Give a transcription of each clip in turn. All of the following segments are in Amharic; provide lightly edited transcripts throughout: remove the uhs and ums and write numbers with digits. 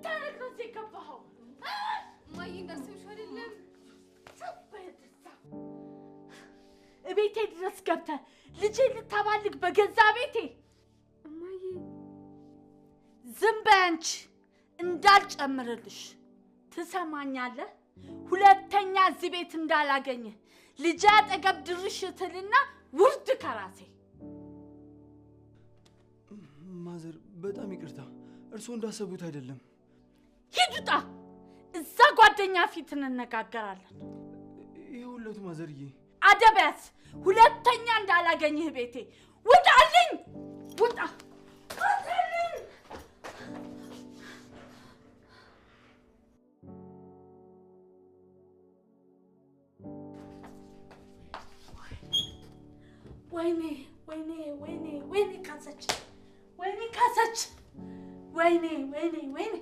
ልታረግ ነው እዚህ የገባኸው? እማዬ እንዳሰብሽው አይደለም። እቤቴ ድረስ ገብተህ ልጄን ልታባልግ በገዛ ቤቴ። እማዬ ዝም በይ አንቺ፣ እንዳልጨምርልሽ። ትሰማኛለህ? ሁለተኛ እዚህ ቤት እንዳላገኘ ልጄ አጠገብ ድርሽ ትልና ውርድ ከራሴ። ማዘር በጣም ይቅርታ፣ እርስዎ እንዳሰቡት አይደለም። ሂድ ውጣ! እዛ ጓደኛ ፊት እንነጋገራለን። ይኸውልዎት ማዘርዬ፣ አደብ ያዝ። ሁለተኛ እንዳላገኝህ ቤቴ። ውጣልኝ! ውጣ! ውጣልኝ! ወይኔ ወይኔ ወይኔ ወይኔ ካሰች! ወይኔ ካሰች! ወይኔ ወይኔ ወይኔ!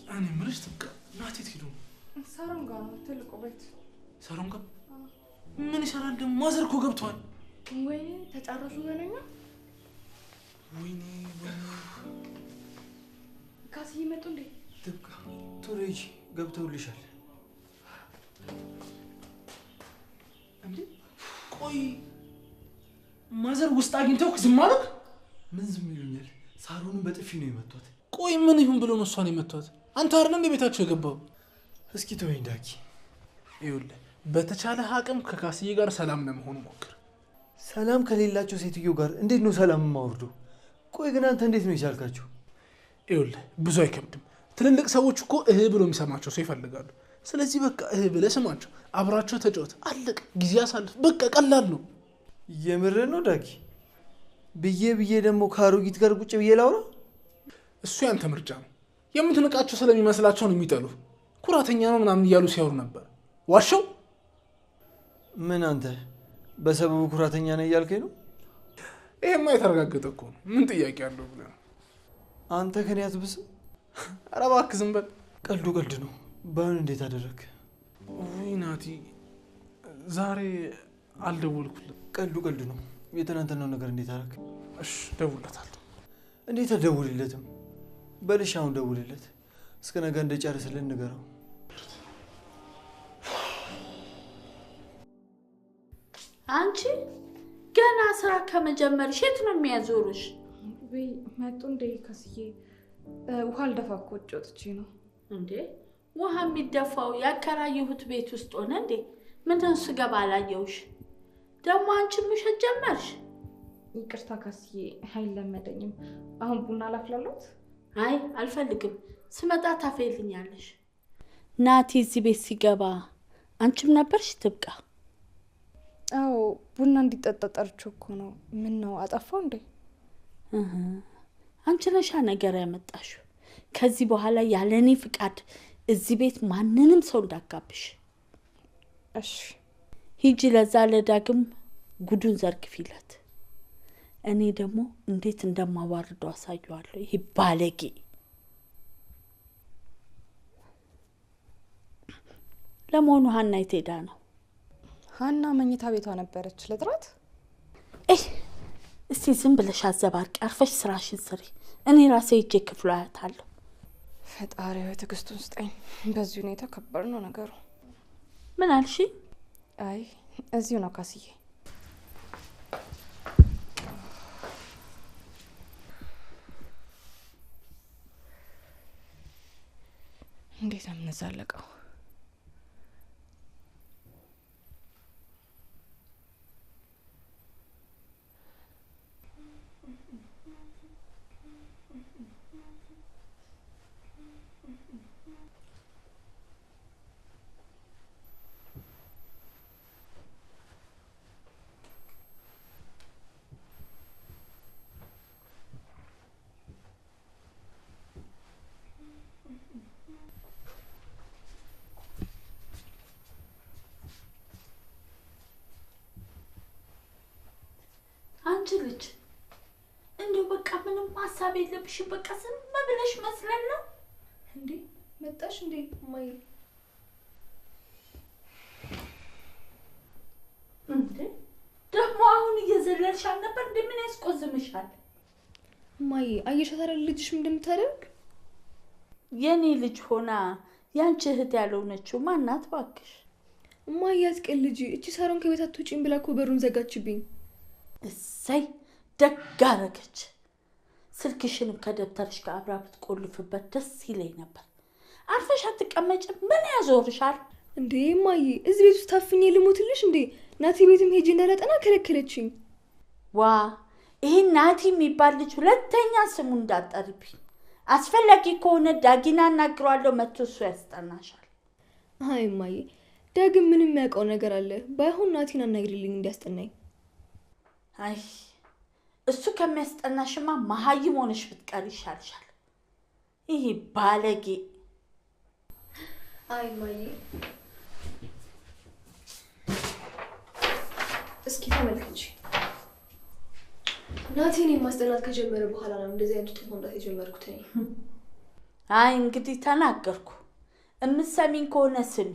እኔ የምልሽ ትብቃ፣ ናቲ የት ሄዶ ነው? ሳሮን ጋር ነው፣ ትልቁ ቤት። ሳሮን ጋር ምን ይሰራል ደግሞ? ማዘር እኮ ገብቷል። ወይኔ ተጨረሱ በለኛ። ወይኔ ወይኔ፣ ካስዬ መጡ እንዴ? ትብቃ ቶሎ ሂጂ፣ ገብተውልሻል። እንዴ ቆይ ማዘር ውስጥ አግኝተው ዝም አሉክ? ምን ዝም ይሉኛል? ሳሮንን በጥፊ ነው የመቷት። ቆይ ምን ይሁን ብሎ ነው እሷን የመቷት? አንተ አይደል እንደ ቤታቸው የገባው? እስኪ ተወኝ ዳጊ። ይኸውልህ በተቻለ አቅም ከካስዬ ጋር ሰላም ለመሆን ሞክር። ሰላም ከሌላቸው ሴትዮ ጋር እንዴት ነው ሰላም የማወርደው? ቆይ ግን አንተ እንዴት ነው የቻልካቸው? ይኸውልህ ብዙ አይከብድም። ትልልቅ ሰዎች እኮ እህ ብሎ የሚሰማቸው ሰው ይፈልጋሉ። ስለዚህ በቃ እህ ብለህ ስማቸው፣ አብራቸው ተጫወት፣ አለቅ፣ ጊዜ አሳልፍ። በቃ ቀላል ነው። የምርህን ነው ዳጊ? ብዬ ብዬ ደግሞ ከአሮጊት ጋር ቁጭ ብዬ ላውራ? እሱ ያንተ ምርጫ ነው። የምትንቃቸው ስለሚመስላቸው ነው የሚጠሉ። ኩራተኛ ነው ምናምን እያሉ ሲያወሩ ነበር። ዋሸው? ምን አንተ በሰበቡ ኩራተኛ ነህ እያልከኝ ነው? ይሄማ የተረጋገጠ እኮ ነው። ምን ጥያቄ አለው ብለህ ነው? አንተ ከኔ አትብስም። ኧረ እባክህ ዝም በል። ቀልዱ ቀልድ ነው። ባይሆን እንዴት አደረግክ? ውይ ናቲ፣ ዛሬ አልደወልኩልም። ቀልዱ ቀልድ ነው። የትናንትናው ነገር እንዴት አደረግክ? እሺ እደውልለታለሁ። እንዴት አትደውልለትም? በልሽ አሁን ደውልለት። እስከ ነገ እንደጨርስልን ንገረው። አንቺ ገና ስራ ከመጀመርሽ የት ነው የሚያዞሩሽ? ወይ መጡ እንዴ ካስዬ? ውሃ አልደፋ እኮ ውጭ ወጥቼ ነው። እንዴ ውሃ የሚደፋው ያከራየሁት ቤት ውስጥ ሆነ እንዴ? ምንድን ስገባ አላየሁሽ? ደግሞ አንቺም ውሸት ጀመርሽ። ይቅርታ ካስዬ፣ አይለመደኝም። አሁን ቡና ላፍላሎት? አይ አልፈልግም። ስመጣ ታፈይልኛለሽ። ናቲ እዚህ ቤት ሲገባ አንቺም ነበርሽ ትብቃ? አዎ ቡና እንዲጠጣ ጠርቼው እኮ ነው። ምን ነው አጠፋው እንዴ? አንቺ ነሻ ነገር ያመጣሽው። ከዚህ በኋላ ያለኔ ፍቃድ እዚህ ቤት ማንንም ሰው እንዳጋብሽ። እሺ ሂጂ፣ ለዛ ለዳግም ጉዱን ዘርግፊለት። እኔ ደግሞ እንዴት እንደማዋርደው አሳየዋለሁ። ይሄ ባለጌ። ለመሆኑ ሀና የት ሄዳ ነው? ሀና መኝታ ቤቷ ነበረች። ልጥራት? እስቲ ዝም ብለሽ አዘባርቂ፣ አርፈሽ ስራሽን ስሪ። እኔ ራሴ ሄጄ ክፍሏ አያታለሁ። ፈጣሪ ሆይ ትዕግስቱን ስጠኝ። በዚህ ሁኔታ ከባድ ነው ነገሩ። ምን አልሽ? አይ እዚሁ ነው ካስዬ። እንዴት ነው የምንዛለቀው? አንቺ ልጅ እንደው በቃ ምንም ሀሳብ የለብሽም። በቃ ዝም ብለሽ መስለን ነው እንዴ? መጣሽ እንዴ እማዬ? እየዘለልሽ አልነበር እንዴ? ምን ያስቆዝምሻል? እማዬ አየሻት አይደል ልጅሽ ምን እንደምታደርግ? የኔ ልጅ ሆና ያንቺ እህት ያልሆነችው ማናት እባክሽ? እማዬ አትቀልጂ። እቺ ሳሮን ከቤት አትወጪም ብላ እኮ በሩን ዘጋችብኝ። እሰይ ደግ አደረገች። ስልክሽንም ከደብተርሽ ጋር አብራ ብትቆልፍበት ደስ ይለኝ ነበር። አርፈሽ አትቀመጭም? ምን ያዞርሻል? እንዴ እማዬ እዚህ ቤት ውስጥ ታፍኜ ልሞትልሽ እንዴ? ናቲ ቤትም ሄጄ እንዳላጠና ከለከለችኝ። ዋ ይሄ ናቲ የሚባል ልጅ ሁለተኛ ስሙ እንዳትጠሪብኝ። አስፈላጊ ከሆነ ዳጊና አናግረዋለሁ፣ መጥቶ እሱ ያስጠናሻል። አይ እማዬ ዳግም ምንም የሚያውቀው ነገር አለ። ባይሆን ናቲን አናግሪልኝ እንዲያስጠናኝ። አይ እሱ ከሚያስጠናሽማ መሀይም ሆነሽ ብትቀሪ ይሻልሻል። ይሄ ባለጌ። አይ እማዬ እስኪ ተመልከች። ናቲ እኔን ማስጠናት ከጀመረ በኋላ ነው እንደዚህ አይነት ውጤት ማምጣት የጀመርኩት እኔ። አይ እንግዲህ ተናገርኩ። እምትሰሚኝ ከሆነ ስሚ፣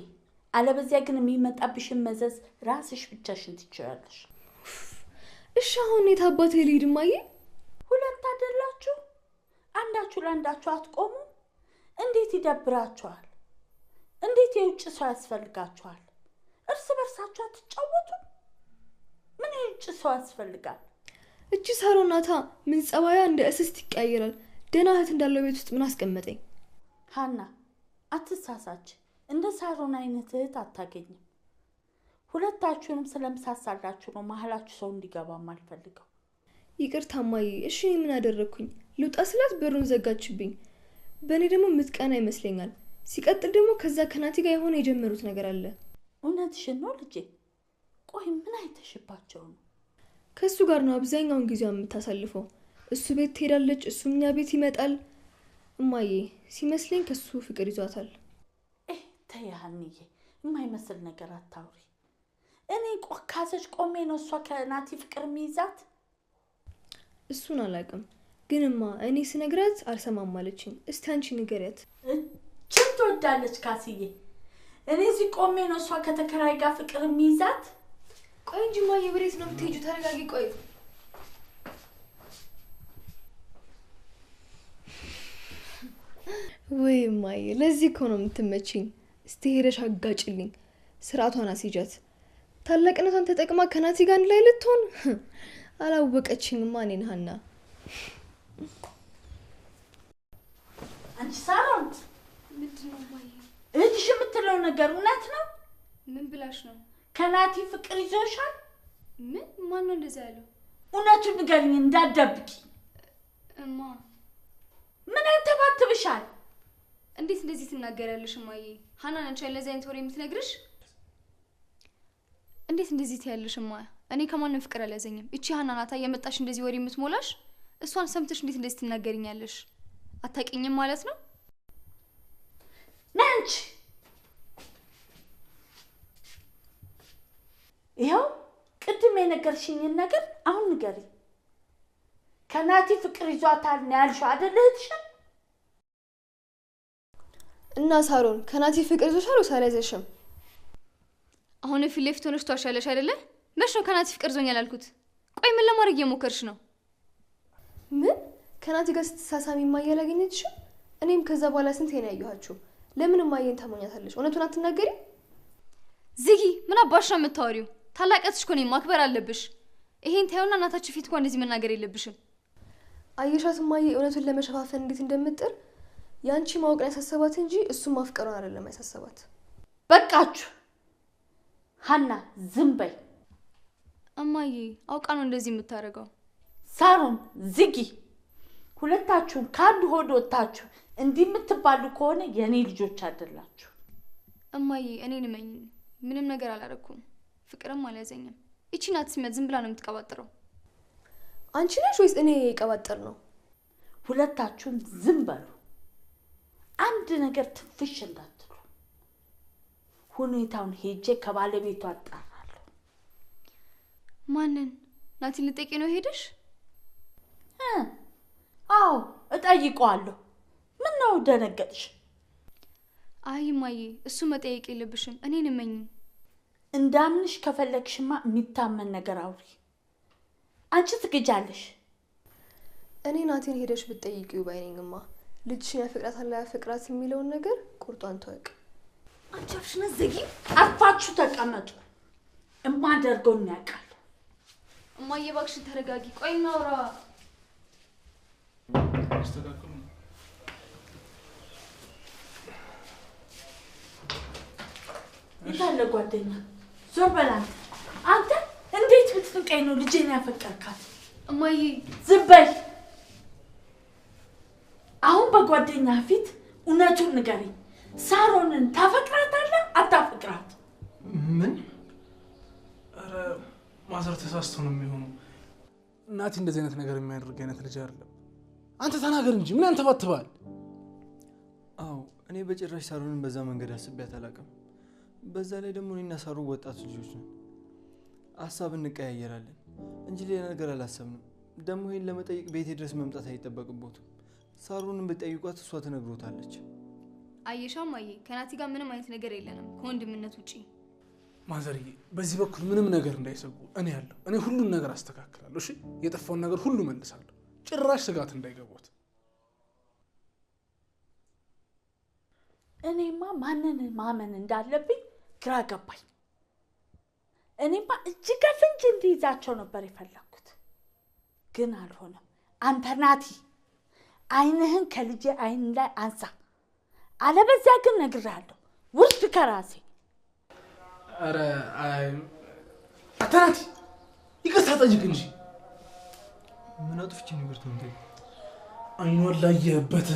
አለበዚያ ግን የሚመጣብሽን መዘዝ ራስሽ ብቻሽን ትችያለሽ። እሺ አሁን የት አባቴ ልሂድ እማዬ? ሁለት አይደላችሁ? አንዳችሁ ለአንዳችሁ አትቆሙ? እንዴት ይደብራችኋል? እንዴት የውጭ ሰው ያስፈልጋችኋል? እርስ በርሳችሁ አትጫወቱም? ምን የውጭ ሰው ያስፈልጋል? እቺ ሳሮን ናታ ምን ጸባያ እንደ እስስት ይቀያየራል። ደህና እህት እንዳለው ቤት ውስጥ ምን አስቀመጠኝ? ሀና አትሳሳች። እንደ ሳሮን አይነት እህት አታገኝም። ሁለታችሁንም ስለምሳሳላችሁ ነው መሀላችሁ ሰው እንዲገባ የማልፈልገው። ይቅርታ እማዬ። እሺ እኔ ምን አደረግኩኝ? ልውጣ ስላት በሩን ዘጋችብኝ። በእኔ ደግሞ የምትቀና ይመስለኛል። ሲቀጥል ደግሞ ከዛ ከናቲ ጋር የሆነ የጀመሩት ነገር አለ። እውነትሽን ነው ልጄ። ቆይ ምን አይተሽባቸው ነው? ከእሱ ጋር ነው አብዛኛውን ጊዜዋን የምታሳልፈው። እሱ ቤት ትሄዳለች፣ እሱ እኛ ቤት ይመጣል። እማዬ ሲመስለኝ ከሱ ፍቅር ይዟታል። ተይ ሀንዬ፣ የማይመስል ነገር አታውሪ። እኔ ካሰች ቆሜ ነው እሷ ከናቲ ፍቅር የሚይዛት? እሱን አላውቅም፣ ግንማ እኔ ስነግራት አልሰማም አለችኝ። እስቲ አንቺ ንገሪያት። እችን ትወዳለች ካስዬ። እኔ እዚህ ቆሜ ነው እሷ ከተከራይ ጋር ፍቅር የሚይዛት? ቆይ እንጂ እማዬ ወዴት ነው የምትሄጂው? ተረጋጊ። ቆይ ወይ እማዬ ለዚህ እኮ ነው የምትመችኝ። እስቲ ሄደሽ አጋጭልኝ፣ ስርዓቷን አስይዣት። ታላቅነቷን ተጠቅማ ከናቲ ጋር አንድ ላይ ልትሆን አላወቀችኝማ እኔን ሀና። አንቺ ሳሮን ምንድነው እማዬ? እህትሽ የምትለው ነገር እውነት ነው? ምን ብላሽ ነው? ከናቲ ፍቅር ይዞሻል? ምን? ማን ነው እንደዛ ያለው? እውነቱን ንገሪኝ እንዳትደብቂ። እማ ምን አንተባትብሻል? እንዴት እንደዚህ ትናገሪያለሽ እማዬ? ሀና ነች ለዚህ አይነት ወሬ የምትነግርሽ? እንዴት እንደዚህ ትያለሽ እማ? እኔ ከማንም ፍቅር አልያዘኝም። እቺ ሀና ናታ የመጣሽ እንደዚህ ወሬ የምትሞላሽ። እሷን ሰምተሽ እንዴት እንደዚህ ትናገሪኛለሽ? አታውቂኝም ማለት ነው? ነይ አንቺ። ይኸው ቅድም የነገርሽኝን ነገር አሁን ንገሪኝ። ከናቲ ፍቅር ይዟታል ነው ያልሽው አይደል እህትሽን? እና ሳሮን ከናቲ ፍቅር ይዞሻል ወይስ አልያዘሽም? አሁን ፊት ለፊት ሆነሽ ትዋሻለሽ አይደለ? መች ነው ከናቲ ፍቅር ይዞኛል ያልኩት? ቆይ ምን ለማድረግ እየሞከርሽ ነው? ምን ከናቲ ጋር ስትሳሳሚ እማዬ አላገኘችሽም? እኔም ከዛ በኋላ ስንቴ ነው ያየኋችሁ። ለምን እማዬን ታሞኛታለሽ? እውነቱን አትናገሪም? ዝጊ! ምን አባሽ ነው የምታወሪው? ታላቅነትሽ እኮ እኔን ማክበር አለብሽ። ይሄን ታየውና እናታችን ፊት እንኳን እንደዚህ መናገር የለብሽም። አየሻት እማዬ እውነቱን ለመሸፋፈን እንዴት እንደምጥር። ያንቺ ማወቅን ያሳሰባት እንጂ እሱን ማፍቀሯን አይደለም ያሳሰባት። በቃችሁ። ሀና ዝም በይ። እማዬ አውቃ ነው እንደዚህ የምታደርገው። ሳሮን ዝጊ። ሁለታችሁም ከአንድ ሆድ ወጥታችሁ እንዲህ የምትባሉ ከሆነ የኔ ልጆች አይደላችሁ። እማዬ እኔን እመኚኝ፣ ምንም ነገር አላደረኩም፣ ፍቅርም አልያዘኝም። እቺ ናት ስመት ዝም ብላ ነው የምትቀባጥረው። አንቺ ነሽ ወይስ እኔ የቀባጠር ነው? ሁለታችሁም ዝም በሉ። አንድ ነገር ትንፍሽ እንዳትሉ። ሁኔታውን ሄጄ ከባለቤቱ አጣራለሁ። ማንን? ናቲን ልጠይቂ ነው ሄደሽ? አዎ እጠይቀዋለሁ። ምን ነው ደነገጥሽ? አይ እማዬ እሱ መጠየቅ የለብሽም፣ እኔን እመኚኝ። እንዳምንሽ ከፈለግሽማ የሚታመን ነገር አውሪ። አንቺ ትግጃለሽ። እኔ ናቲን ሄደሽ ብትጠይቂው ባይ ነኝማ። ልጅሽን ያፈቅራታል አያፈቅራት የሚለውን ነገር ቁርጧን ተወቅ። አንቺ አፍሽን አትዘጊ። አርፋችሁ ተቀመጡ። እማደርገውን ያውቃል። እማዬ እባክሽን ተረጋጊ። ቆይ እናውራ። አስተካክሉ። የታለ ጓደኛ? ዞር በል አንተ። አንተ እንዴት ብትንቀኝ ነው ልጄን ያፈቀርካት? እማዬ ዝም በይ። አሁን በጓደኛ ፊት እውነቱን ንገረኝ። ሳሮንን ታፈቅራታለህ አታፈቅራት? ምን? ኧረ ማዘር ተሳስቶ ነው የሚሆነው። እናቴ እንደዚህ አይነት ነገር የሚያደርግ አይነት ልጅ አይደለም። አንተ ተናገር እንጂ ምን አንተባትባል? አዎ እኔ በጭራሽ ሳሮንን በዛ መንገድ አስቤያት አላውቅም። በዛ ላይ ደግሞ እኔና ሳሮን ወጣት ልጆች ነን። ሀሳብ እንቀያየራለን እንጂ ሌላ ነገር አላሰብንም። ደግሞ ይሄን ለመጠየቅ ቤቴ ድረስ መምጣት አይጠበቅቦትም። ሳሮንን ብትጠይቋት እሷ ትነግሮታለች። አየሻ እማዬ፣ ከናቲ ጋር ምንም አይነት ነገር የለንም ከወንድምነት ውጪ። ማዘርዬ በዚህ በኩል ምንም ነገር እንዳይሰጉ እኔ ያለሁ። እኔ ሁሉን ነገር አስተካክላለሁ። እሺ የጠፋውን ነገር ሁሉ መልሳለሁ። ጭራሽ ስጋት እንዳይገቡት። እኔማ ማንን ማመን እንዳለብኝ ግራ ገባኝ። እኔማ እጅ ከፍንጅ እንዲይዛቸው ነበር የፈለኩት፣ ግን አልሆነም። አንተ ናቲ አይንህን ከልጄ አይን ላይ አንሳ፣ አለበዚያ ግን እነግርሃለሁ ውርድ ከራሴ። ኧረ አይ አንተ ናቲ ይቅርታ ጠይቅ እንጂ። ምን አጥፍቼ ነው ይቅርታ የምጠይቀው? አይኗን ላየህበት።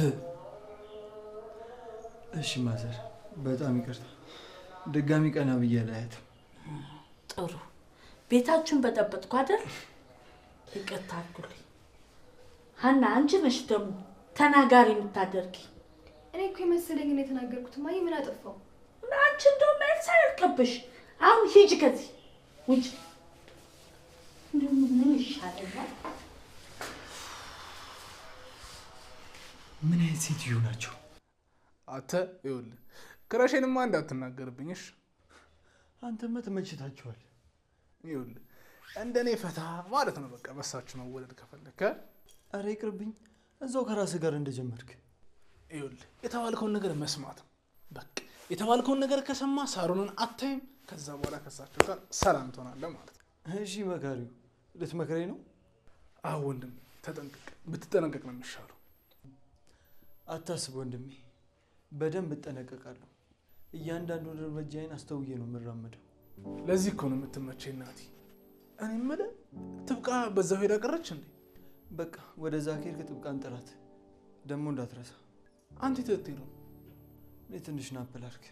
እሺ ማዘር በጣም ይቅርታ። ድጋሚ ቀና ብዬ አላያትም። ጥሩ ቤታችሁን በጠበጥኩ አይደል? ይቅርታ አድርጉልኝ። ሀና አንቺ ነሽ ደግሞ ተናጋሪ የምታደርጊ። እኔ እኮ የመሰለኝ ነው የተናገርኩት። እማዬ ምን አጠፋው? አንቺ እንደው መልስ አያልቅብሽ። አሁን ሂጂ ከዚህ ውጭ። እንደው ምን ይሻለኛል? ምን አይነት ሴትዮ ናቸው? አንተ ይኸውልህ ክራሼንማ እንዳትናገርብኝ እሺ? አንተማ ተመችታችኋል። ይኸውልህ እንደኔ ፈታ ማለት ነው በቃ በሳችሁ መወለድ ከፈለክ። ኧረ ይቅርብኝ፣ እዛው ከራስህ ጋር እንደጀመርክ። ይኸውልህ የተባልከውን ነገር መስማት በቃ የተባልከውን ነገር ከሰማ ሳሮንን አታይም። ከዛ በኋላ ከሳቸው ጋር ሰላም ትሆናለህ ማለት ነው። እሺ መካሪው ልትመክረኝ ነው? አዎ ወንድሜ ተጠንቀቅ። ብትጠነቀቅ ነው የሚሻለው። አታስብ ወንድሜ፣ በደንብ እጠነቀቃለሁ። እያንዳንዱን እርምጃዬን አስተውዬ ነው የምራመደው። ለዚህ እኮ ነው የምትመቸኝ ናቲ። እኔ የምልህ ትብቃ በዛው ሄዳ ቀረች እንዴ? በቃ ወደዛ ከሄድክ ጥብቃን ጥራት፣ ደግሞ እንዳትረሳ። አንተ የት ልትሄድ ነው? እኔ ትንሽ nap ላድርግ።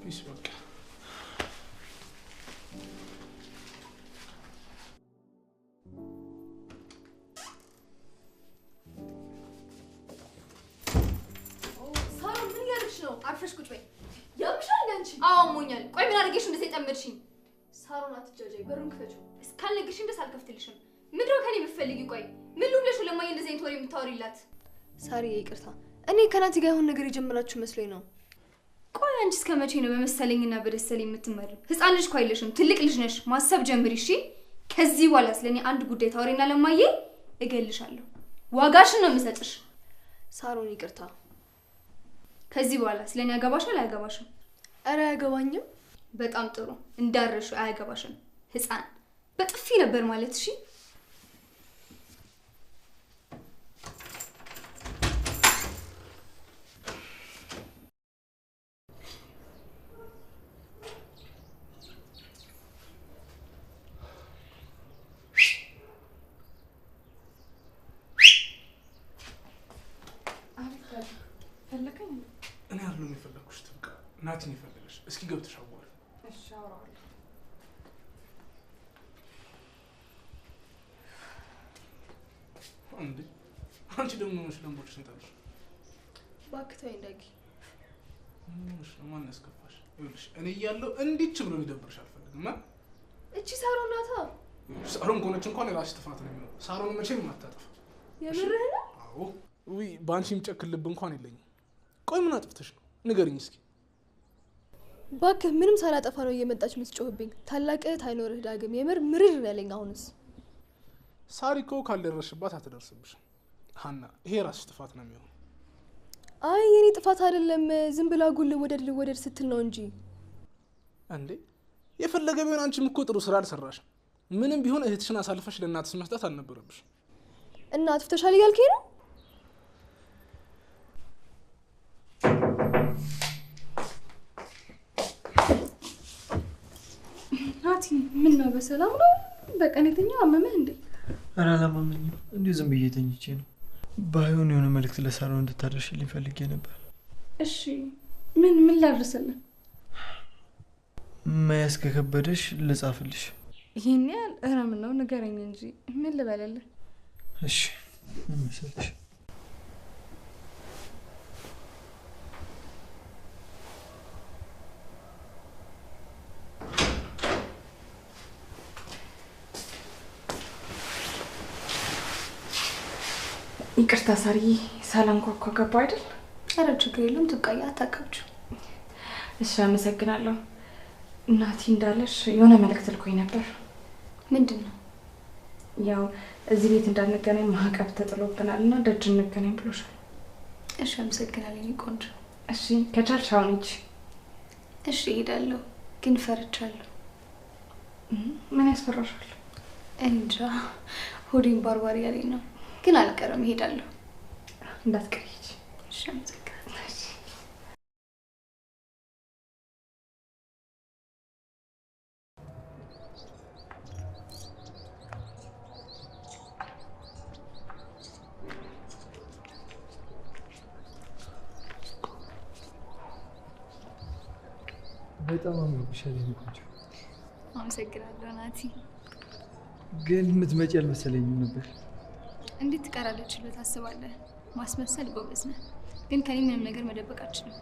Peace በቃ ሳሮን ምን እያደረግሽ ነው? አርፈሽ ቁጭ በይ። ያምሻል አንቺ? አዎ አሞኛል። ቆይ ምን አድርጌሽ እንደዚህ የጠመድሽኝ? ሳሮን አትጃጃይ፣ በሩን ክፈችው። እስካልነግርሽኝ ድረስ አልከፍትልሽም። ምንድን ነው ከእኔ የምትፈልጊው? ቆይ ምን ልሁን ብለሽ ነው ለማየ እንደዚህ አይነት ወሬ የምታወሪላት? ሳሪዬ ይቅርታ፣ እኔ ከናቲ ጋር የሆነ ነገር የጀመራችሁ መስሎኝ ነው። ቆይ አንቺ እስከ መቼ ነው በመሰለኝና በደሰለኝ የምትመሪው? ህፃን ልጅ እኮ አይደለሽም፣ ትልቅ ልጅ ነሽ። ማሰብ ጀምሪ እሺ። ከዚህ በኋላ ስለኔ አንድ ጉዳይ ታወሪና ለማየ እገልሻለሁ። ዋጋሽን ነው የምሰጥሽ። ሳሮን ይቅርታ። ከዚህ በኋላ ስለኔ ያገባሻል አያገባሽም? ኧረ አያገባኝም። በጣም ጥሩ እንዳረሹ አያገባሽም። ህፃን በጥፊ ነበር ማለት እሺ። እኔ አይደለም የፈለኩሽ ትብቃ፣ ናቲን የፈለገሽ። እስኪ ገብተሽ አዋሪ። እሺ አወራዋለሁ። እንዴ አንቺ ደግሞ ምን ለምቦች እንጣልሽ? እባክህ ተወኝ ዳጊ። ምንሽ ነው? ማን ያስከፋሽ? ይኸውልሽ እኔ እያለሁ እንዲች ብሎ ሊደብርሽ አልፈልግም። እቺ ሳሮን ናታ። ሳሮን ከሆነች እንኳን የራስሽ ጥፋት ነው የሚሆነው። ሳሮን መቼም አታጠፋ። የምርህ ነው? አዎ። ውይ በአንቺ የሚጨክን ልብ እንኳን የለኝም። ቆይ ምን አጥፍተሽ ነው? ንገሪኝ እስኪ። እባክህ ምንም ሳላጠፋ ነው እየመጣች የምትጮህብኝ። ታላቅ እህት አይኖርህ ዳግም። የምር ምርር ነው ያለኝ አሁንስ። ሳሪ እኮ ካልደረስሽባት አትደርስብሽም። ሀና፣ ይሄ የራስሽ ጥፋት ነው የሚሆነው። አይ የኔ ጥፋት አይደለም። ዝም ብላ ጉል ልወደድ ልወደድ ስትል ነው እንጂ። እንዴ የፈለገ ቢሆን አንቺም እኮ ጥሩ ስራ አልሰራሽም። ምንም ቢሆን እህትሽን አሳልፈሽ ለእናትሽ መስጠት አልነበረብሽም። እና አጥፍተሻል እያልከኝ ነው? ናቲ፣ ምን ነው በሰላም ነው? በቀን የተኛው አመመህ እንዴ? ኧረ አላመመኝም፣ እንዲሁ ዝም ብዬ ተኝቼ ነው። ባይሆን የሆነ መልእክት ለሳሮን እንድታደርሽልኝ ፈልጌ ነበር። እሺ፣ ምን ምን ላድርስልህ? መያዝ ከከበደሽ ልጻፍልሽ። ይሄን ያህል? ኧረ ምን ነው ንገረኝ እንጂ ምን ልበልልህ? እሺ፣ ምን መሰለሽ፣ ይቅርታ ሳርዬ፣ ሳላንኳኳ ገባ አይደል? ኧረ ችግር የለም ትብቃዬ፣ አታካብጂው። እሺ አመሰግናለሁ። ናቲ እንዳለሽ የሆነ መልእክት ልኮኝ ነበር። ምንድን ነው? ያው እዚህ ቤት እንዳንገናኝ ማዕቀብ ተጥሎብናል እና ደጅ እንገናኝ ብሎሻል። እሺ አመሰግናለሁ የኔ ቆንጆ። እሺ ከቻልሽ አሁን ሂጂ። እሺ እሄዳለሁ፣ ግን ፈርቻለሁ። ምን ያስፈራሻል? እንጃ ሆዴን ባርባር ያለኝ ነው፣ ግን አልቀርም፣ እሄዳለሁ። እንዳትቀሪ ሂጂ። እሺ አመሰግናለሁ። በጣም አምሮብሻል የኔ ቆንጆ። አመሰግናለሁ ናቲ። ግን የምትመጪ አልመሰለኝም ነበር። እንዴት ትቀራለች ብለህ ታስባለህ? ማስመሰል ጎበዝ ነህ፣ ግን ከኔ ምንም ነገር መደበቅ አልችልም።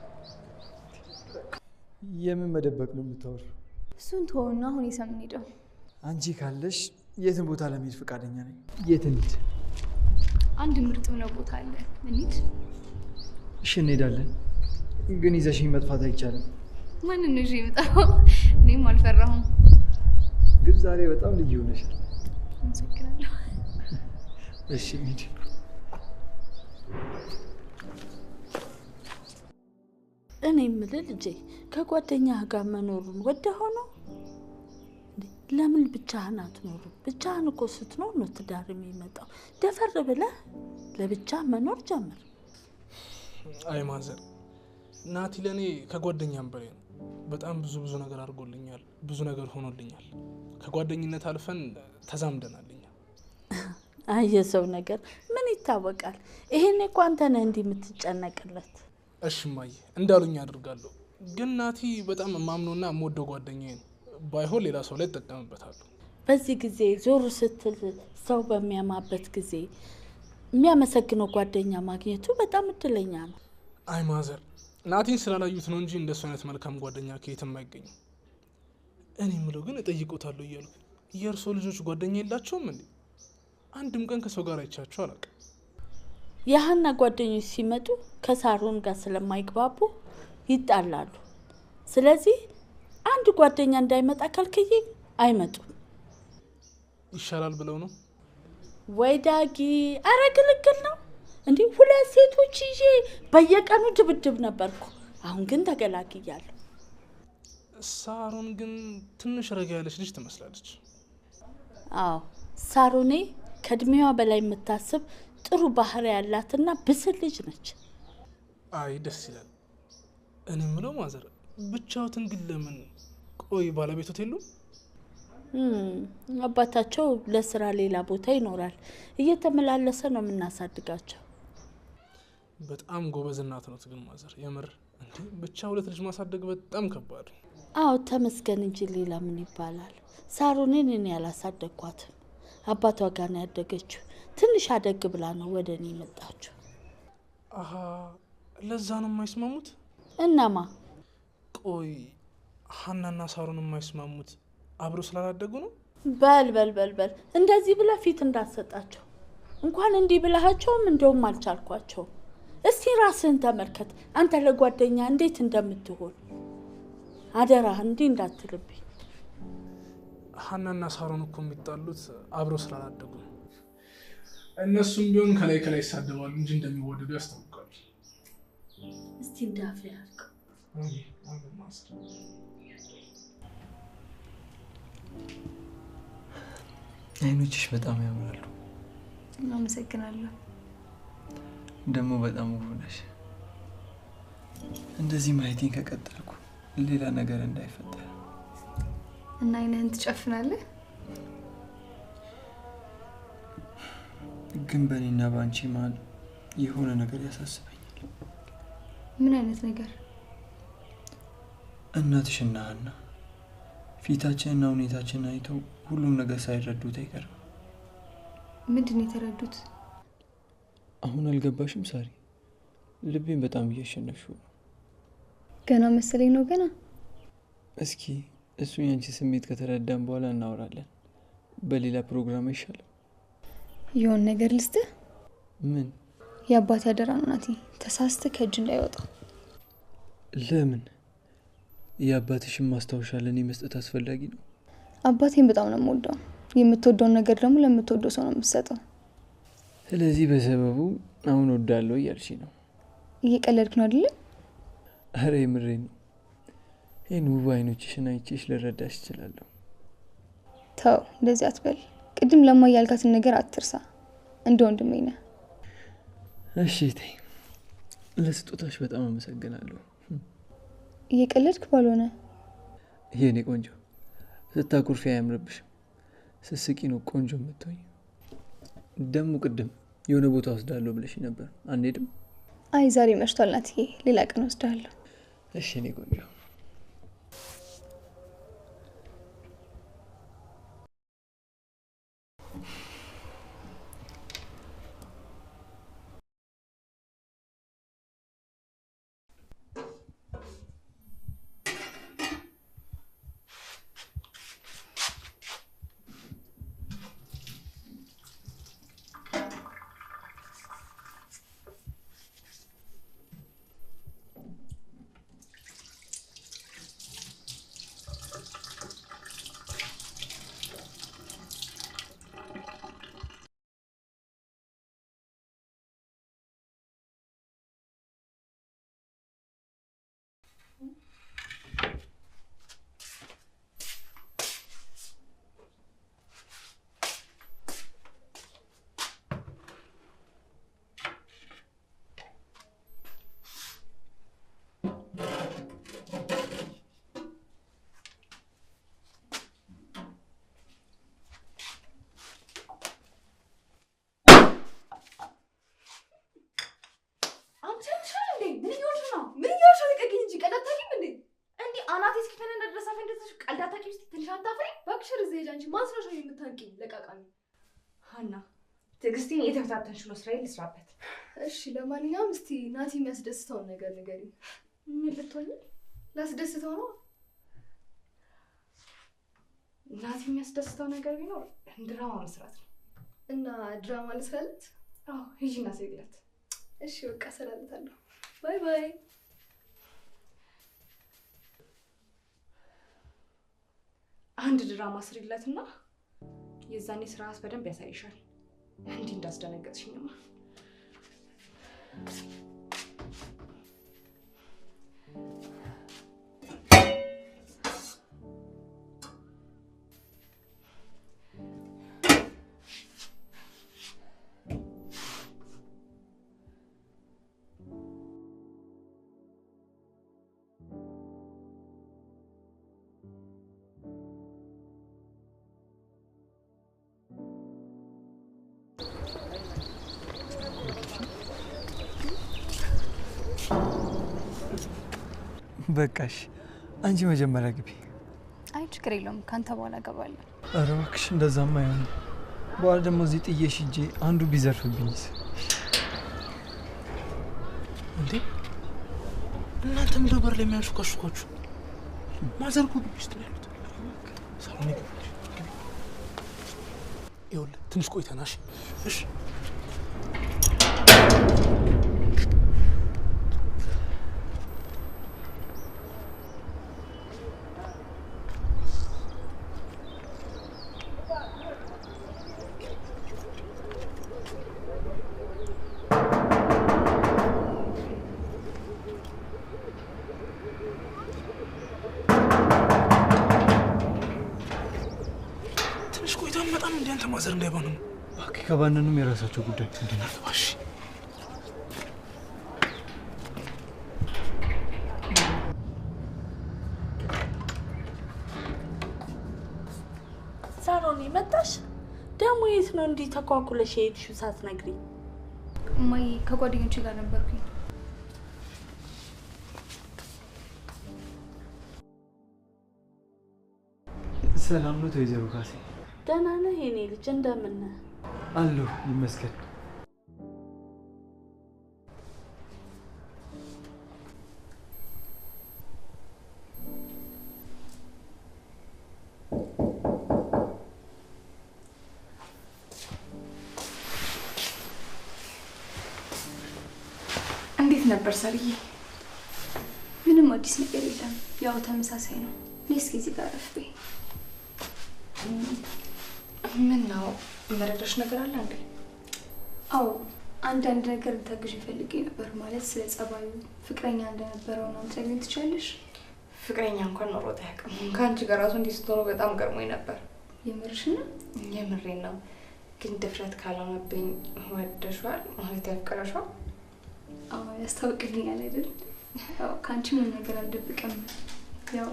የምን መደበቅ ነው የምታወሪው? እሱን ተወውና አሁን የት ነው የምንሄደው? አንቺ ካለሽ የትን ቦታ ለመሄድ ፈቃደኛ ነኝ። የት እንሂድ? አንድ ምርጥ ምነው ቦታ አለ፣ እንሂድ። እሺ እንሄዳለን፣ ግን ይዘሽኝ መጥፋት አይቻልም። ማንን ነው ይዤ የምጠፋው? እኔም አልፈራሁም። ግን ዛሬ በጣም ልዩ ሆነሻል። አመሰግናለሁ። እሺ እንሂድ። እኔ የምልህ ልጄ ከጓደኛህ ጋር መኖሩን ወደኸው ነው? ለምን ብቻህን አትኖርም? ብቻህን እኮ ስትኖር ነው ትዳር የሚመጣው። ደፈር ብለህ ለብቻ መኖር ጀምር። አይ ማዘር፣ ናቲ ለእኔ ከጓደኛም በላይ ነው። በጣም ብዙ ብዙ ነገር አድርጎልኛል፣ ብዙ ነገር ሆኖልኛል። ከጓደኝነት አልፈን ተዛምደናል እኛ። አይ የሰው ነገር ምን ይታወቃል። ይሄኔ እኮ አንተ ነህ እንዲህ የምትጨነቅለት። እሺ እማዬ፣ እንዳሉኝ አድርጋለሁ። ግን ናቲ በጣም የማምነውና የምወደው ጓደኛዬ ነው። ባይሆን ሌላ ሰው ላይ እጠቀምበታለሁ። በዚህ ጊዜ ዞር ስትል ሰው በሚያማበት ጊዜ የሚያመሰግነው ጓደኛ ማግኘቱ በጣም እድለኛ ነው። አይ ማዘር፣ ናቲን ስላላዩት ነው እንጂ እንደሱ አይነት መልካም ጓደኛ ከየትም አይገኝም። እኔ የምለው ግን እጠይቆታለሁ እያልኩ የእርሶ ልጆች ጓደኛ የላቸውም እንዴ? አንድም ቀን ከሰው ጋር አይቻቸው አላውቅም። የሀና ጓደኞች ሲመጡ ከሳሮን ጋር ስለማይግባቡ ይጣላሉ። ስለዚህ አንድ ጓደኛ እንዳይመጣ ከልክዬ አይመጡም። ይሻላል ብለው ነው ወይ ዳጊ? አረ ግልግል ነው እንዲህ። ሁለት ሴቶች ይዤ በየቀኑ ድብድብ ነበርኩ። አሁን ግን ተገላግያለሁ። ሳሮን ግን ትንሽ ረጋ ያለች ልጅ ትመስላለች። አዎ ሳሮኔ ከእድሜዋ በላይ የምታስብ ጥሩ ባህሪ ያላትና ብስል ልጅ ነች። አይ ደስ ይላል። እኔ የምለው ማዘር ብቻዎትን ግን ለምን? ቆይ ባለቤቶት የሉም? አባታቸው ለስራ ሌላ ቦታ ይኖራል። እየተመላለሰ ነው የምናሳድጋቸው። በጣም ጎበዝ እናት ነው ግን ማዘር፣ የምር እንዴ ብቻ ሁለት ልጅ ማሳደግ በጣም ከባድ ነው። አዎ ተመስገን እንጂ ሌላ ምን ይባላል። ሳሮኔን እኔ ያላሳደግኳትም አባቷ ጋር ነው ያደገችው። ትንሽ አደግ ብላ ነው ወደ እኔ የመጣችው። አሀ ለዛ ነው የማይስማሙት። እናማ ቆይ ሀናና ሳሮን የማይስማሙት አብረው ስላላደጉ ነው? በል በል በል በል እንደዚህ ብለህ ፊት እንዳትሰጣቸው። እንኳን እንዲህ ብለሃቸውም እንደውም አልቻልኳቸውም። እስቲ ራስህን ተመልከት፣ አንተ ለጓደኛ እንዴት እንደምትሆን። አደራህ እንዲህ እንዳትልብኝ። ሀናና ሳሮን እኮ የሚጣሉት አብረው ስላላደጉ ነው። እነሱም ቢሆን ከላይ ከላይ ይሳደባሉ እንጂ እንደሚወደዱ ያስታውቃል። እስቲ እንዳፍ ያድርገው። አሜን አሜን mother። አይኖችሽ በጣም ያምራሉ። አመሰግናለሁ። ደግሞ በጣም ውብ ነሽ። እንደዚህ ማየቴን ከቀጠልኩ ሌላ ነገር እንዳይፈጠር። እና አይንህን ትጨፍናለህ? ግን በእኔና በአንቺ መሀል የሆነ ነገር ያሳስበኛል። ምን አይነት ነገር? እናትሽና ሀና ፊታችንና ሁኔታችንን አይተው ሁሉም ነገር ሳይረዱት አይቀርም። ምንድን ነው የተረዱት? አሁን አልገባሽም ሳሪ? ልቤን በጣም እያሸነፍሽው ነው። ገና መሰለኝ ነው ገና። እስኪ እሱ ያንቺ ስሜት ከተረዳን በኋላ እናወራለን። በሌላ ፕሮግራም አይሻልም? የሆነ ነገር ልስጥህ። ምን? የአባቴ አደራ ነው ናቲ፣ ተሳስተህ ከእጅ እንዳይወጣ። ለምን? የአባትሽን ማስታወሻ ለእኔ መስጠት አስፈላጊ ነው? አባቴን በጣም ነው የምወደው። የምትወደውን ነገር ደግሞ ለምትወደው ሰው ነው የምትሰጠው። ስለዚህ በሰበቡ አሁን ወዳለሁ እያልሽ ነው? እየቀለድክ ነው አይደለ? አረ የምሬን ነው። ይህን ውብ አይኖችሽን አይቼሽ ልረዳሽ እችላለሁ። ተው እንደዚህ አትበል። ቅድም ለማ ያልካትን ነገር አትርሳ። እንደ ወንድሜ ነህ። እሺ ተይ። ለስጦታሽ በጣም አመሰግናለሁ። እየቀለድክ ባልሆነ። የኔ ቆንጆ ስታኩርፊ አያምርብሽም። ስትስቂ ነው ቆንጆ የምትሆኝ። ደግሞ ቅድም የሆነ ቦታ ወስዳለሁ ብለሽ ነበር፣ አንሄድም? አይ ዛሬ መሽቷል ናትዬ፣ ሌላ ቀን ወስዳለሁ። እሺ የኔ ቆንጆ። ሀና ትዕግስቴን የተፈታተንሽ ነው። ስራዬን ልስራበት። እሺ ለማንኛውም እስቲ ናቲ የሚያስደስተውን ነገር ንገሪኝ። ምን ልትሆኚ? ላስደስተው ነው። ናቲ የሚያስደስተው ነገር ቢኖር ድራማ መስራት ነው። እና ድራማ ልስራለት? አዎ ሂጂና ስሪለት። እሺ በቃ እሰራለታለሁ። Bye bye። አንድ ድራማ ስሪለትና የዛኔ ስርዓት በደንብ ያሳይሻል። እንዲህ እንዳስደነገጥሽኝማ። በቃሽ፣ አንቺ መጀመሪያ ግቢ። አይ ችግር የለውም፣ ካንተ በኋላ እገባለሁ። ኧረ እባክሽ እንደዛማ አይሆንም። በኋላ ደግሞ እዚህ ጥዬሽ ሂጄ አንዱ ቢዘርፍብኝስ? እንዴ እናንተ ምንድን ነው በር ላይ የሚያንሾካሾካችሁ? ማዘር እኮ ግቢ ውስጥ ነው ያሉት። ሳሎን ግቢ። ይኸውልህ ትንሽ ቆይተናል። እሺ እንዴ አንተ? mother እንዳይባንኑ። እባክህ ከባነኑም የራሳቸው ጉዳይ። እንድናግባሽ ሳሮን መጣሽ? ደግሞ የት ነው እንዲህ ተኳኩለሽ የሄድሽው ሳትነግሪኝ? እማዬ ከጓደኞቼ ጋር ነበርኩኝ። ሰላም ነው ወይዘሮ ካሴ? ደህና ነህ የኔ ልጅ? እንደምን ነህ? አለሁ ይመስገን። እንዴት ነበር ሰርዬ? ምንም አዲስ ነገር የለም፣ ያው ተመሳሳይ ነው። ነይ እስኪ እዚህ ጋር አረፍ በይ። ምን ነው መረዳሽ ነገር አለ እንዴ? አዎ አንዳንድ ነገር ልታግዥ ፈልጌ ነበር። ማለት ስለ ጸባዩ፣ ፍቅረኛ እንደነበረው ነው ልትነግሪኝ ትችያለሽ? ፍቅረኛ እንኳን ኖሮት አያውቅም። ከአንቺ ጋር ራሱ እንዲህ ስትሆኑ በጣም ገርሞኝ ነበር። የምርሽን ነው? የምሬን ነው። ግን ድፍረት ካልሆነብኝ ወደሽዋል ማለት ያፍቀረሽዋል? አዎ ያስታውቅልኛል አይደል? ያው ከአንቺ ምንም ነገር አልደብቅም። ያው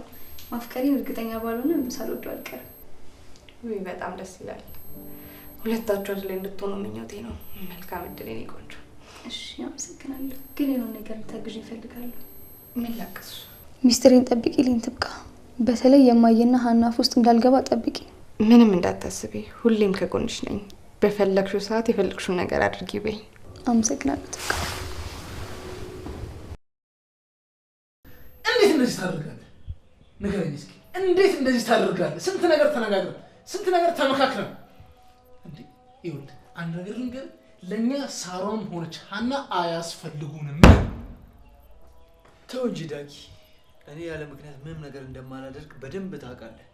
ማፍቀሬን እርግጠኛ ባልሆንም ሳልወደው አልቀርም። ውይ በጣም ደስ ይላል። ሁለታችሁ አንድ ላይ እንድትሆኑ ምኞቴ ነው። መልካም እድል የኔ ቆንጆ። እሺ አመሰግናለሁ። ግን የሆነ ነገር ልታግዥኝ እፈልጋለሁ። ምን ላግዝሽ? ሚስጥሬን ጠብቂልኝ ትብቃ። በተለይ የማየና ሀና አፍ ውስጥ እንዳልገባ ጠብቂ። ምንም እንዳታስቢ፣ ሁሌም ከጎንሽ ነኝ። በፈለግሽው ሰዓት የፈለግሽውን ነገር አድርጊ በይ። አመሰግናለሁ ትብቃ። እንዴት እንደዚህ ታደርጋለህ? ንገረኝ እስኪ እንዴት እንደዚህ ታደርጋለህ? ስንት ነገር ተነጋግረን ስንት ነገር ተመካክረን እንዴ! ይኸውልህ አንድ ነገር ልንገርህ፣ ለእኛ ሳሮንም ሆነች ሀና አያስፈልጉንም። ተው እንጂ ዳጊ፣ እኔ ያለ ምክንያት ምንም ነገር እንደማላደርግ በደንብ ታውቃለህ።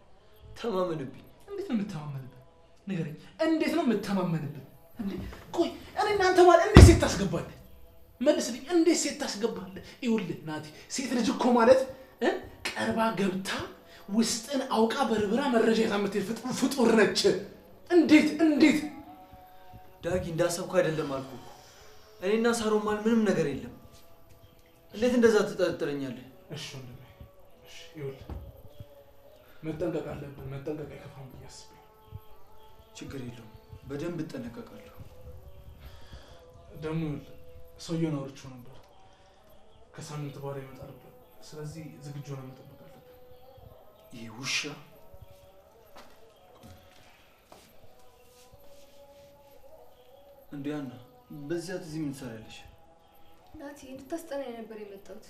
ተማመንብኝ። እንዴት ነው የምተማመንብህ? ንገረኝ፣ እንዴት ነው የምተማመንብህ? እንዴ ቆይ እኔ እናንተ ማለት እንዴት ሴት ታስገባለህ? መልስልኝ፣ እንዴት ሴት ታስገባለህ? ይኸውልህ ናቲ፣ ሴት ልጅ እኮ ማለት ቀርባ ገብታ ውስጥን አውቃ በርብራ መረጃ ይዛ የምትሄድ ፍጡር ነች። እንዴት እንዴት ዳጊ፣ እንዳሰብኩ አይደለም አልኩህ እኮ። እኔና ሳሮን ማለት ምንም ነገር የለም። እንዴት እንደዛ ትጠረጥረኛለህ? እሺ ወንድሜ፣ እሺ ይኸውልህ መጠንቀቅ አለብን። መጠንቀቅ አይከፋም ብዬ አስቤ። ችግር የለውም፣ በደንብ እጠነቀቃለሁ። ደግሞ ይኸውልህ ሰውየውን አውርቼው ነበር፣ ከሳምንት በኋላ ይመጣል ብሏል። ስለዚህ ዝግጁ ሆነን መጠበቅ አለብን። ይህ ውሻ እንዴ! አና በዚያ እዚህ ምን ትሰሪያለሽ? ናቲ እንድታስጠናኝ ነበር የመጣሁት።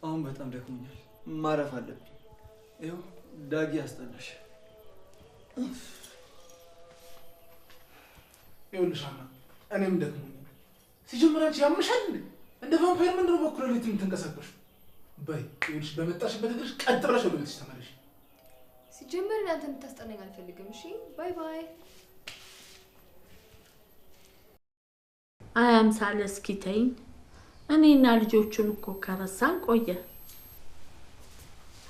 አሁን በጣም ደክሞኛል፣ ማረፍ አለብኝ። ይኸው ዳጊ ያስጠናሽ። ይኸውልሽ አና፣ እኔም ደክሞኛል። ሲጀምር አንቺ ያምሻል እንዴ? እንደ ቫምፓየር ምንድን ነው በኩል ሌሊት የምትንቀሳቀሺው? በይ ይኸውልሽ፣ በመጣሽበት እግርሽ ቀጥ ብለሽ ወደ ቤትሽ ተመለሽ። ሲጀመር እናንተ እንድታስጠናኝ አልፈልግም። እሺ bye bye። አይ አምሳለ፣ እስኪ ተይኝ። እኔና ልጆቹን እኮ ከረሳን ቆየ።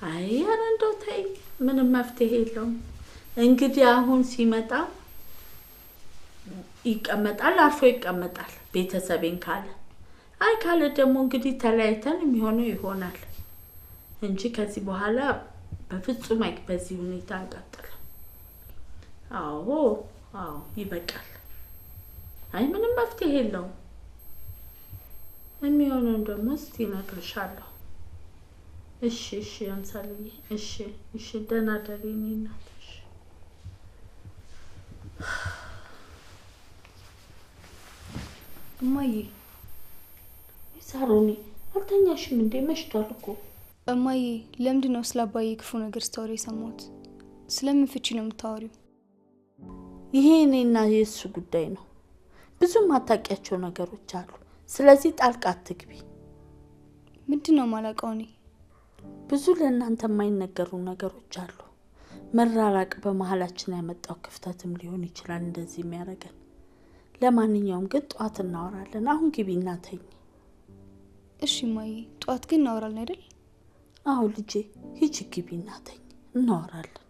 አይ ኧረ እንደው ተይ፣ ምንም መፍትሄ የለውም። እንግዲህ አሁን ሲመጣ ይቀመጣል፣ አርፎ ይቀመጣል ቤተሰቤን ካለ። አይ ካለ ደግሞ እንግዲህ ተለያይተን የሚሆነው ይሆናል እንጂ ከዚህ በኋላ በፍጹም በዚህ ሁኔታ አንቀጥልም። አዎ አዎ ይበቃል። አይ ምንም መፍትሄ የለውም። የሚሆነውን ደግሞ እስቲ እነግርሻለሁ። እሺ እሺ አምሳልዬ፣ እሺ እሺ፣ ደህና ደሪ የእኔ እናት። እሺ እማዬ። ሳሮኒ አልተኛሽም እንዴ? መሽቷል እኮ። እማዬ ለምንድን ነው ስለ አባዬ ክፉ ነገር ስታወሪ የሰማሁት? ስለምን ፍቺ ነው የምታወሪው? ይሄ እኔና የእሱ ጉዳይ ነው። ብዙ ማታውቂያቸው ነገሮች አሉ። ስለዚህ ጣልቃ አትግቢ። ምንድን ነው የማላውቀው እኔ? ብዙ ለእናንተ የማይነገሩ ነገሮች አሉ። መራራቅ በመሀላችን ያመጣው ክፍተትም ሊሆን ይችላል እንደዚህ የሚያደርገን። ለማንኛውም ግን ጠዋት እናወራለን። አሁን ግቢና ተኝ። እሺ እማዬ፣ ጠዋት ግን እናወራለን አይደል? አዎ ልጄ፣ ሂጂ ግቢና ተኝ፣ እናወራለን።